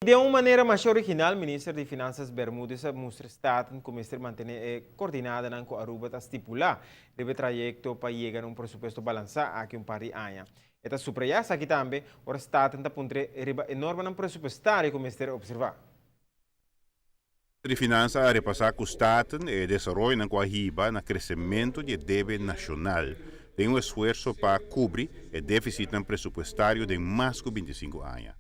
Den un manera mas original, Minister di Finanzas Bermudez a mustra Staten cu mester mantene e coordinadanan cu Aruba ta stipula riba e trayecto pa yega na un presupuesto balansa aki un par di aña. E ta subraya esaki tambe ora Staten ta puntr'e riba e normanan presupuestario cu mester observa. Minister di Finansa a repasa cu Staten e desaroyonan cu a hiba na crecemento di e debe nacional den un esfuerso pa cubri e deficitnan presupuestario den mas cu 25 aña.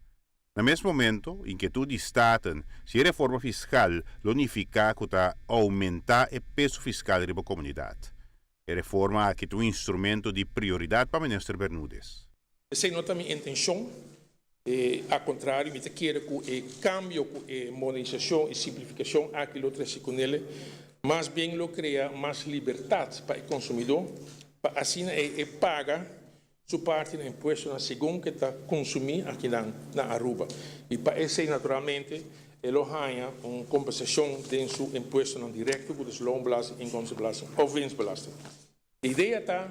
Na mes momento, inkietud di Staten si e reforma fiskal lo nifiká ku ta oumentá e peso fiskal riba komunidat. E reforma aki ta un instrumento di prioridat pa Minister Bermudez. Esei no ta mi intenshon. Al kontrario, mi ta kere ku e kambio ku e modernisashon i simplifikashon aki lo trese kunele, mas bien lo krea mas libertat pa e konsumidó, pa asina e paga su parti na impuestonan segun ke ta konsumí akinan na Aruba i pa esei naturalmente e lo haña un kompensashon den su impuestonan direkto ku ta su loonbelasting, inkomstenbelasting òf winstbelasting. E idea ta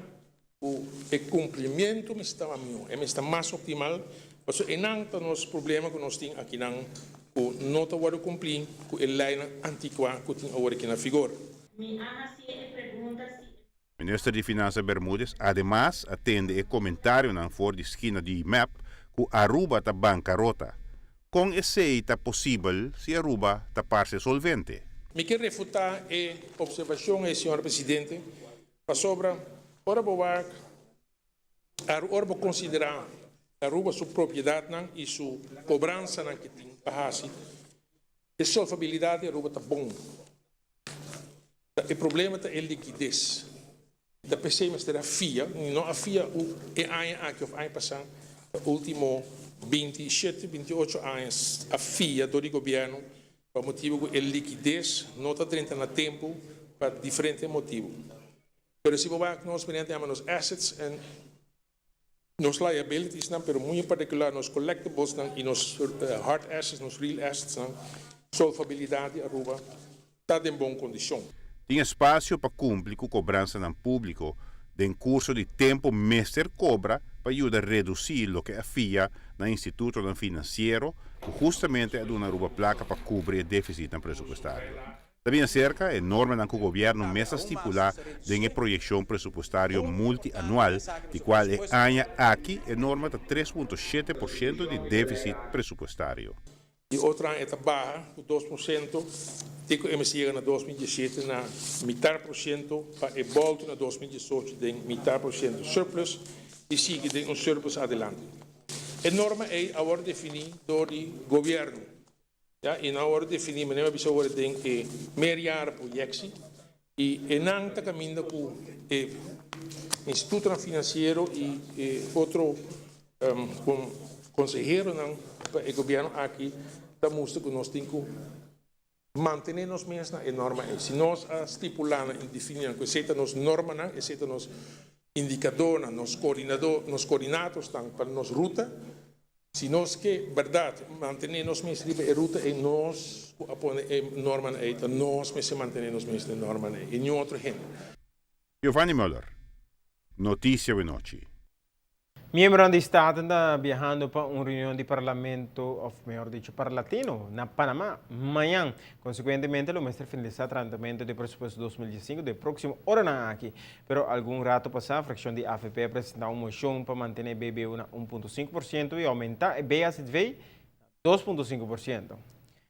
ku e kumplimiento mester ta mihó, e mester ta mas optimal pasobra einan ta nos problema ku nos tin akinan ku no ta wòrdu kumplí ku e leinan antikuá ku tin awor aki na vigor. Mi a hasié e pregunta si e. Minister di Finansa Bermudez ademas a tende e comentarionan for di skina di mep cu Aruba ta bancarota. Con esey ta posibel si Aruba ta parce solvente? Mi ke refutá e observacion ei, señor presidente, pasobra ora bo wak ora bo considerá Aruba su propiedadnan y su cobransanan ke tin pa haci, e solvabilidad di Aruba ta bon. E problema ta e likides. Ta p'esei mester a fia, i no a fia e aña aki òf aña pasá, ta último 27, 28 aña a fia dor di gobièrnu pa motibu ku e likides no ta drenta na tempu pa diferente motibu. Pero si bo wak nos mira nan ta yama nos assets en nos liabilitiesnan, pero muy en particular nos collectiblesnan y nos hard assets, nos real assetsnan, solvabilidad di Aruba ta den bon condicion. Tin espacio pa cumpli cu cobransanan publico den curso di tempo mester cobra pa yuda reduci loke a fia na institutonan financiero cu hustamente a duna Aruba placa pa cubri e deficitnan presupuestario. Ta bien serka e normanan ku gobièrnu mes a stipulá den e proyekshon presupuestario multianual, di kual e aña aki e norma ta 3.7% di défisit presupuestario. E otro aña e ta baha ku 2% te ku e mester yega na 2017 na mitar por siento pa e bòltu na 2018 den mitar por siento surplus i sigui den un surplus adelante. E norma ei a wòrdu definí dor di gobièrnu. Ya, i nan a wòrdu definí manera mi a bisa awor den e meerjaren projectie i e nan ta kaminda ku e institutonan finansiero i e otro konseheronan pa e gobièrnu aki ta mustra ku nos tin ku mantené nos mes na e norma ei. Si nos a stipulá nan i definí nan ku esei ta nos normanan, esei ta nos indikadornan, nos koordinador, nos koordinatosnan pa nos ruta, Si nos ke bèrdat mantené nos mes riba e ruta ei, nos ku a pone e normanan ei, ta nos mester mantené nos mes den e normanan ei, i niun otro hende. Giovanni Muller, Noticia Wenochi. Miembronan di Staten ta biahando pa un reunion di Parlamento, of mehor dicho Parlatino, na Panama mañan. Consecuentemente lo mester finalisa tratamento di presupuesto 2015 den proximo oranan aki. Pero algun rato pasá fraccion di avp a presenta un mocion pa mantene BBU na 1.5% y aumenta e BAZV na 2.5%.